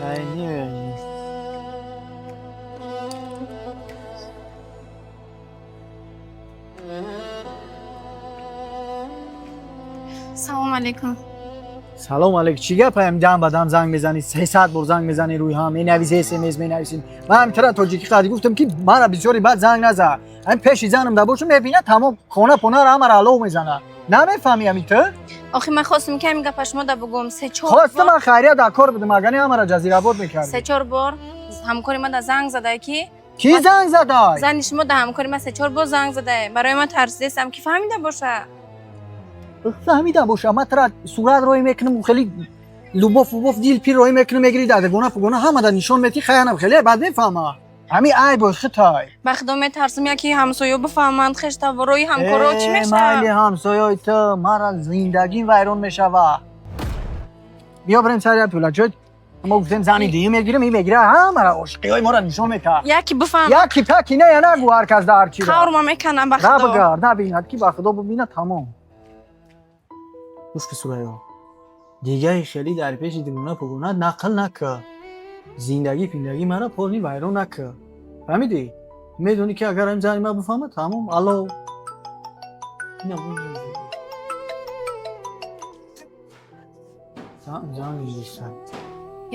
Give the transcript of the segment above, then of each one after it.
Хайни. Салом алейкум. Салом алейкум. Чӣ гап ҳам дам ба дам занг мезанӣ, 300 бор занг мезанӣ рӯи ҳам, менависӣ, СМС менависӣ. Ман ҳам тара тоҷикӣ қади гуфтам, ки мара бисёри баъд занг наза. Ҳам пеши занам да бошам, мебина, тамом хона пона ра ҳамара алов мезана. Намефаҳмӣ ҳами ту? Охи ман хостам ки ҳамин гапа шумо да бугум. Се чор Хостам бор, ман хайрия дар кор будам, агар не ҳамара ҷазирабод мекардӣ. се чор бор ҳамкори ман да занг задае ки Кӣ занг задай? Зани шумо да ҳамкори ман се чор бор занг задае. Барои ман тарсидестам ки фаҳмида боша. Фаҳмидам боша, ман тара сурат роҳӣ мекунам, хеле любовь любовь дил пир роҳӣ мекунам, мегири дар дагона фугона ҳама да нишон метӣ, хаянам хеле бад мефаҳма. Ҳами айб хитай. Ба худо метарсам, яки ҳамсоё бифаҳманд, хештаворои ҳамкоро чӣ Э, мешавад? Майли ҳамсоёи ту, мара зиндагим вайрон мешава. Биё бирем сари як пулачо. Мо гуфтем зани дуюм мегирем, ин мегира ҳамара ошиқиҳои моро нишон мета. Яки бифаҳм. Яки таки не, я нагу ҳар кас да ҳар чиро. Қаврма меканам, ба На худо. Багар, набинад ки, ба худо бибинад, тамом. Гӯш ки, Сурайё. Дигаи хеле дар пеши дугуна пугуна нақл нака. Зиндагӣ пиндагӣ мара полный вайрон нака. Фаҳмидӣ? Медонӣ ки агар ҳамин зани ман бифаҳмад, тамом, алло. Ина занг зиста.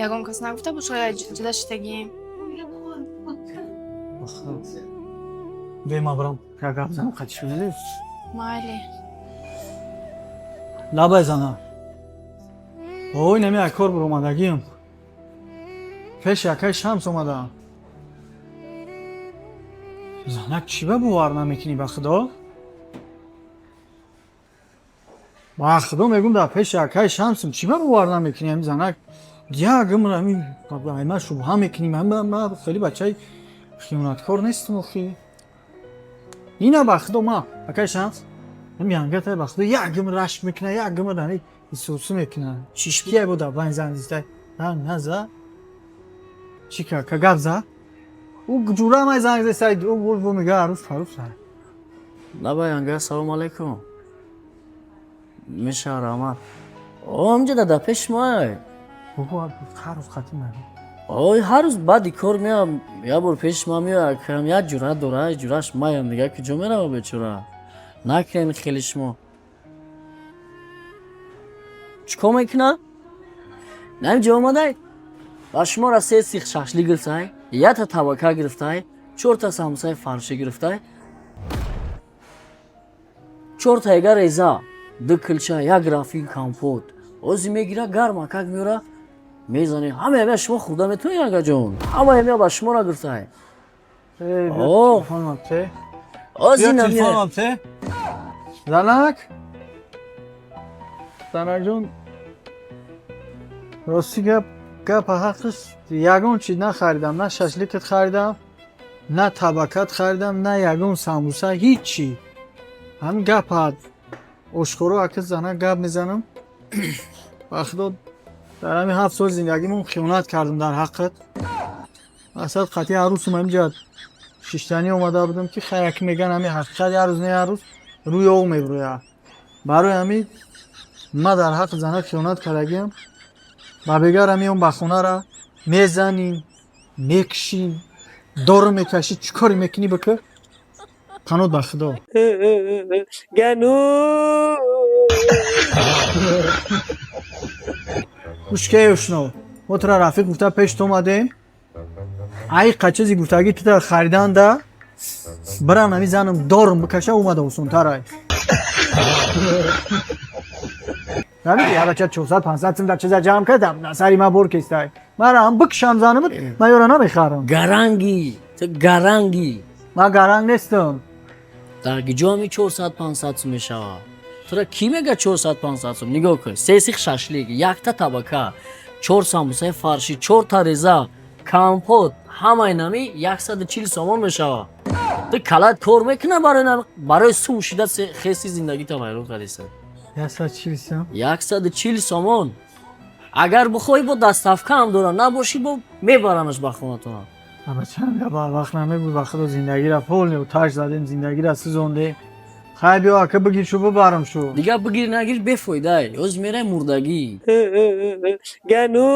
Ягон кас нагуфта буд, шояд ҷуда шидагием. Бе, ман барам як гап занам, қати шунидӣ? Майли. Лабай, зана. Ой, нами як кор буромадагиам. Пеши акай Шамс омадаам. Занак, чӣ ба бовар намекунӣ, ба худо? Ба худо мегум, дар пеши акай Шамсам, чӣ ба бовар намекунӣ, ҳамин занак? Як умр ҳамин ма шубҳа мекунӣ, ман хеле бачаи хиёнаткор нестам охи. Ина, ба худо, ма акай Шамс ҳам янгата, ба худо, як умр рашк мекуна, як умр ҳамин исусу мекуна. Чишкия буда байн зан зиста. Занг наза. Чӣ ка гап за? Ӯ ҷура май занг зеста, ӯ бу мега арӯс фарӯс. Лабай, анга, салом алейкум. Меша, раҳмат. Омҷа да пеш май. Бобо, ҳар рӯз қатӣ май. Ой, ҳар рӯз баъди кор меам, як бор пеш ма меояд, кам як ҷуръат дора, ҷуръаш маям, дига куҷо мерава бечора. Накунен хеле шумо. Чӣ кор мекуна? Намҷа омадай? Ба шуморо се сих шашлик гирифтай, якта табака гирифтай, чорта самсаи фаршӣ гирифтай, чорта эга реза, ду килча, як графин компот. Ози мегира, гармакак меёра, мезане. Ҳама ҳамя шумо хӯрда метавонед, агаҷон. Ҳама ҳамя ба шуморо гирифтай. О. Телефонам те. Ози Биё, намеяд. телефонам те. Занак? Занак ҷон. Рости гап, гапа ҳаққиш, ягон чиз нахаридам, на шашликат харидам, на табакат харидам, на ягон самбуса, ҳичи. Ҳамин гапа ошкоро ака занак гап мезанам. Ба худо, дар ҳамин 7 сол зиндагимон хиёнат кардам дар ҳаққат. Асад қатъи арӯсум ҳаминҷа шиштанӣ омада будам, ки хай, ки меган, ҳамин ҳақиқат як рӯз не як рӯз рӯи ов мебурӯяд. Барои ҳамин ман дар ҳаққи занак хиёнат кардагиам. Ба бегара меом ба хонара, мезанӣ, мекушӣ, дору мекашӣ, чӣ коре мекунӣ бикӯ, панот ба худо. Гану. Гӯшкаи ошно, мо тура рафиқ гуфта пешт омадем. Ай қачизи гуфтагӣ тута хариданда бирам, ҳамин занам дорум бикаша, омада осонтарай. Фаҳмидӣ? Ҳалача 400 500 сум дар чиза ҷамъ кардам, сари ман бор кестай. Мара ҳам бикушам занамат, ман ёра намехарам. Гаранги, ту гаранги. Ман гаранг нестам. Дар гиҷоми 400 500 сум мешавад. Тура кӣ мега 400 500 сум? Нигоҳ кун, се сих шашлик, якта табака, чор самбусаи фаршӣ, чорта реза, компот, ҳамаи нами 140 сомон мешавад. Ту калат кор мекуна барои сум шида хеси зиндагита вайрон кардиса. 140 сум. 140 сомон. Агар бихоҳӣ, бо доставка ҳам дорам, набошӣ, бо мебарамаш ба хонатона. Бачам, ба вақт намебуд, ба худо, зиндагиро полный оташ задем, зиндагиро сӯзондем. Хай, биё, ака, бигир шу, бибарам шу. Дигар бигир нагир, бефоидай, ҳоз мерай мурдагӣ. Гану.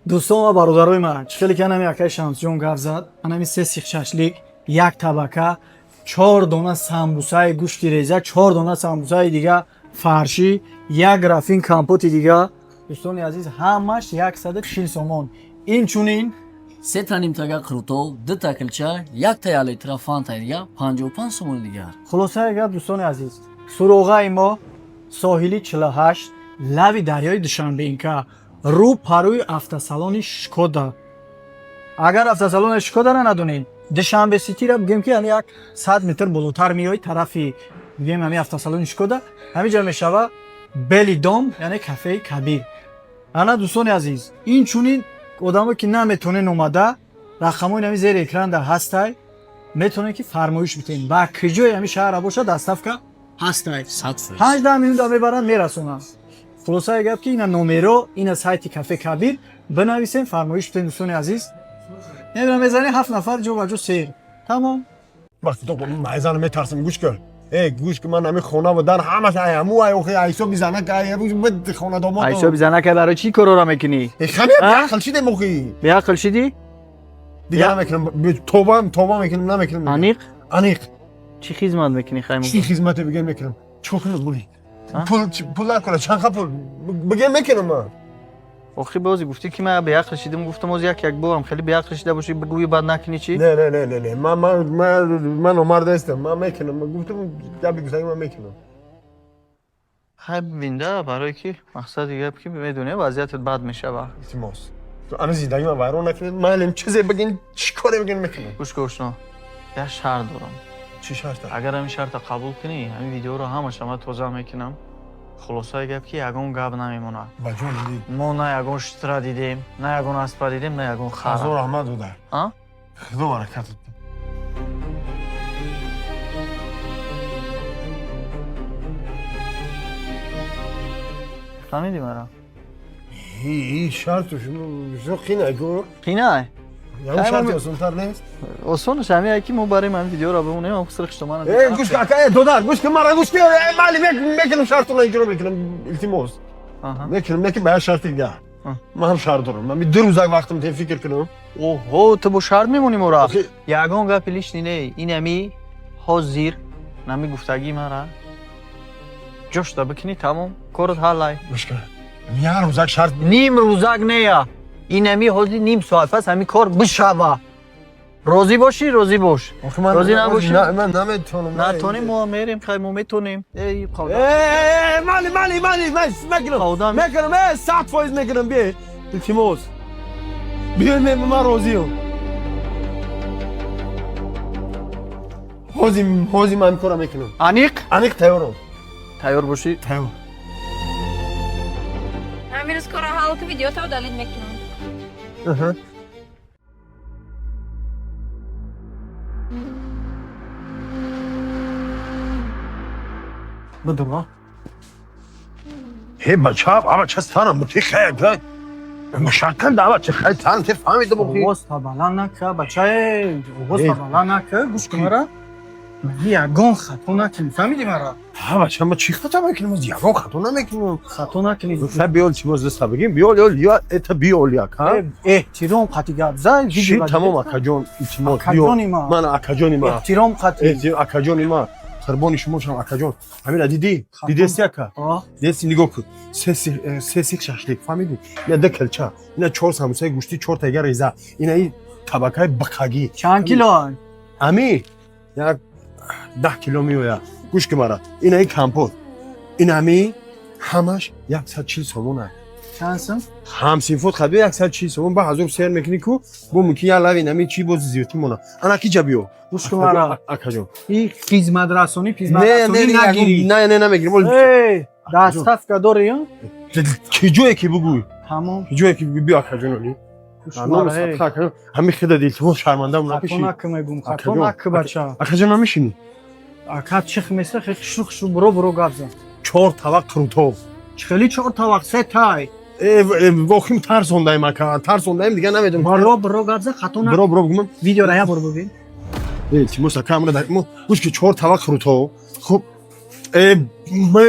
Дӯстон ва бародарои ман, чӣ хеле ки анами акаи Шамсҷон гап зад, анами се сих шашлик, як табака, чор дона самбусаи гӯшти реза, чор дона самбусаи дига фаршӣ, як графин компоти дига, дӯстони азиз, ҳамаш 140 сомон. Инчунин Сета нимтага қурутоб, дута килча, якта як литра фантаи дига 55 сомони дигар. Хулосаи гап, дӯстони азиз, суроғаи мо соҳили 48, лави дарёи Душанбенка, рӯ парӯи автосалони Шкода. Агар автосалони Шкодара надонед, Душанбе Ситира бигем, ки ҳами як 100 метр болотар меои, тарафи бигем ҳами автосалони Шкода, ҳамиҷа мешава Белый дом, яъне кафеи Кабир. Ана, дӯстони азиз, инчунин одамое ки наметонен омада, рақамҳои нами зери экран дар ҳастай, метавонед ки фармоиш битен, ба киҷои ҳами шаҳра бошад, доставка ҳастай. 100%. 8 минута мебаранд, мерасонанд. Хулосаи гап ки ина номеро, ина сайти кафе Кабир, бинависем, фармоиш битен. Дӯстони азиз, намедонам, мезанем, ҳафт нафар ҷо ба ҷо сер, тамом. Вақти то майзана метарсам. Гӯш кун, э, гӯш кун, ман ҳами хона будан ҳамаш ай ҳаму ай охи айсоби занак ай хона домод. Айсоби занака барои чӣ корора мекунӣ? Хами А? беақл шидем охи. Беақл шидӣ? Дигар намекунам, тоба, тоба мекунам, намекунам. Аниқ? Аниқ. Чӣ хизмат мекунӣ, хаймо? Чӣ хизмате бигем, мекунам. Чӣ кунам, були? А? Пул, пул накунам, чанд пул бигем, мекунам ман. Охи, бози гуфтӣ ки ман беақл шидам, гуфтам оз як як борам хеле беақл шида бошӣ, бигӯӣ, баъд накунӣ чӣ? Не, не, не, не, не, ман номард нестам, ман мекунам. Ман гуфтам, гапи гуфтагӣ, ман мекунам. Хай, бибинда, барое ки мақсади гап ки медонӣ, вазъиятат бад мешава. Илтимос, ана зиндагӣ ман вайрон накунед, майлем, чизе бигин, чӣ коре бигин, мекунам. Гӯш кун, ошно, як шарт дорам. Чӣ шарта? Агар ҳамин шарта қабул кунӣ, ҳамин видеоро ҳамаша ман тоза мекунам. Хулосаи гап ки ягон гап намемонад. Ба ҷон дид. Мо на ягон шутра дидем, на ягон аспа дидем, на ягон Ҳазор хара. раҳмат, додар. А? Худо баракатат. Фаҳмидӣ мара? И шарту шумо бисёр қинай ку. Қинай. Ягон шарти осонтар нест? Осонаш ҳамин ки мо барем ҳамин видеоро бимонем, ҳам хусри хуштомана. Э, гӯш кун, ака, э, додар, гӯш кун мара, гӯш кун, э, майли, мекунам, шартуна иҷро мекунам, илтимос. Мекунам, мекунам, ба як шарти дигар. Ман ҳам шарт дорам, ман 2 рӯзак вақтам те, фикр кунам. Оҳо, ту бо шарт мемонӣ мора? Охи- Ягон гапи лишний не. Ин ами ҳозир нами гуфтагии мара ҷошта бикунӣ, тамом, корот ҳаллай. Гӯш кун, як рӯзак шарт. Ним рӯзак нея, ин ами ҳозир ним соат пас ҳамин кор бишава. Розӣ бошӣ, розӣ бош. Охи, ман Розӣ набошӣ? Ман наметавонам. Натонем, мо мерем. Хай, мо метонем. Эй, қавда. Э, майли, майли, майли, мекунам. Қавда. Мекунам, э, 100% мекунам, бие, илтимос, биё, ман розиам. Ҳозир, ҳозир ман ин кора мекунам. Аниқ? Аниқ, тайёрам. Тайёр бошӣ. Тайёр. Ҳамин рӯз корро ҳал ки, видеото удалить мекунам. Аҳа. Бидура. Ҳе, бача, ава ча сарам бути, хай, мушаккан да, ава ча, хай, сарам те, фаҳмидам охи. Овоз та баланд нака, бачае, овоз та Эй. баланд нака. Гӯш кун мара, ягон хато накунӣ, фаҳмидӣ мара? Ҳа, бача, ма чӣ хато мекунем? Ягон хато намекунем. Хато накунӣ. Ха, биёл, чӣ боз даста бигим, биёл, ёл, ё, это биёл як, ҳа. Эҳтиром қати гап зай. Чӣ, тамом, акаҷон, илтимос, биё. Акаҷони ман. Ман акаҷони ман. Эҳтиром қати. Эҳтиром, акаҷони ман, қурбони шумо шам, акаҷон. Ҳамира дидӣ? Хато. Дидести, ака? А? Дидести, нигоҳ кун, се сих шашлик, фаҳмидӣ? Ина ду килча, ина чор самусаи гӯштӣ, чор тайга реза, ина и табакаи биқагӣ. Чанд кило? Ами як 10 кило меояд. Гӯш ки мара, ина и компот, ин ами ҳамаш 140 сомона. Чанд сум? Ҳамсинфот хаби 140 сомон, ба ҳазор сер мекунӣ ку, бо мумкин як лави нами чи боз зиёдтӣ мона. Ана ки ҷа биё. Гӯш кун мара. Акаҷон. И хизматрасонӣ, Не, не, пизматрасонӣ не, нагирӣ. не, не, намегирим. Эй, доставка дорӣ, ё? Ки ҷое ки бугӯй. Тамом. Ки ҷое ки бугӯй, биё, акаҷон, оли. Гӯш мара, эй. Ҳами хида, илтимос, шармандам Хато напиши. накӣ, мегум, хато Акаҷон, накӣ, бача. Акаҷон, намешинӣ? Ака чих меса, хе хушру хушру буро буро гап зан. Чор тавақ қурутоб. Чӣ хели чор тавақ, се тай? Вохим, тарсондаем, ака, тарсондаем, дигар намедонам. Буро буро гап зан, хато накӣ. Биро биро бигӯм. Видеора як бор бибин. Илтимос, ака, амра мо гӯш ки, чор тавақ қурутоб. Хуб, э,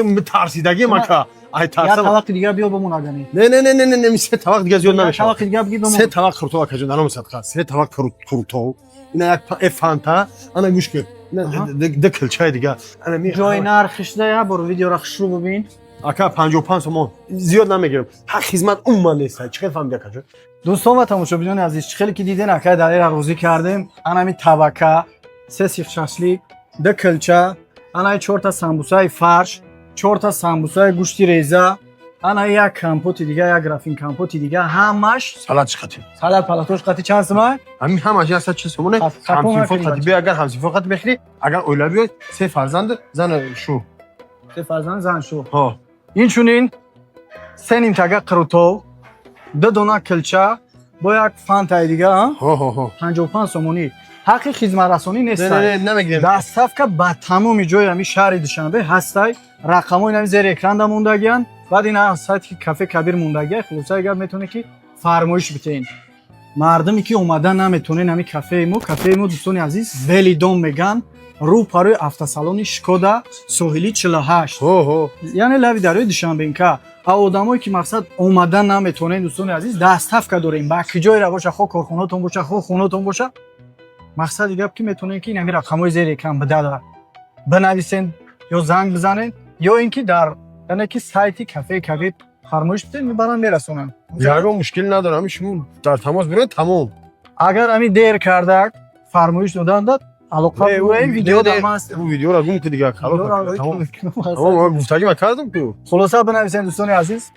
м тарсидагим, ака. Ай Як тарсам. тавақи дига биё, бимон агани. Не, не, не, не, не, не, се тавақ дига зиёд Як намешавад. тавақи дига биги, бимон. Се тавақ қуртоб, акаҷон, дар номи садқа. Се тавақ қуртоб. Ина як фанта, ана гӯш кун. Ина д килчаи дига. Ана ми Ҷои нархишда як бор видеора хушрӯ бибин. Ака, 55 сомон. Зиёд намегирам. Ҳақ хизмат умуман нест. Чӣ хел фаҳмиди, акаҷон? Дӯстон ва тамошобинони азиз, чӣ хеле ки диден, акай Далера розӣ кардем. Анами табака, се сих шашлик, ду килча, анаи чорта самбусаи фарш, чорта самбусаи гӯшти реза, ана як компоти дига, як графин компоти дига, ҳамаш Салат чӣ қатӣ? Салат палатош қати чанд сима? Ҳамин ҳамаш 140 сомоне. Хато Ҳамсинфо накунӣ, қати биё, агар ҳамсинфо қати мехӯрӣ, агар оила биёй, се фарзанд, зан шу. Се фарзанд, зан шу. Ҳо. Инчунин се нимтага қурутов, ду дона килча бо як фантаи дига, а? Ҳо, ҳо, ҳо. 55 сомонӣ. Ҳаққи хизматрасонӣ Не, нестай. не, не, намегирем. Доставка ба тамоми ҷои ҳами шаҳри Душанбе ҳастай. Рақамҳои нами зери экранда мондагиянд, баъд ин сайти Кафе Кабир мондагия. Хулосаи гап, метавонед ки фармоиш битеҳен. Мардуме ки омада наметонен ҳами кафеи мо, кафеи мо, дӯстони азиз, Велидом меган, рӯ парои автосалони Шкода, Соҳили 48. Ҳо, ҳо. Яъне лави дарёи Душанбенка. А одамое ки, мақсад, омада наметонен, дӯстони азиз, доставка дорем. Ба киҷоера боша, хо корхонаотон боша, хо хонаотон боша, мақсади гап ки метавонем ки ин ҳами рақамҳои зери экран бидада бинависен ё занг бизанен, ё ин ки дар, яъне ки, сайти Кафеи Кабир фармоиш биден, мебаранд, мерасонанд. Ягон мушкил надорам. Ҳамин шумо дар тамос биред, тамом. Агар ҳамин дер кардак фармоиш доданда, алоқа Не, буем, видео не, дар не, маст. У видеоро гум ки дига, халос. Тамом. Тамом, гуфтагӣ ма кардам ку. Хулоса, бинависен, дӯстони азиз.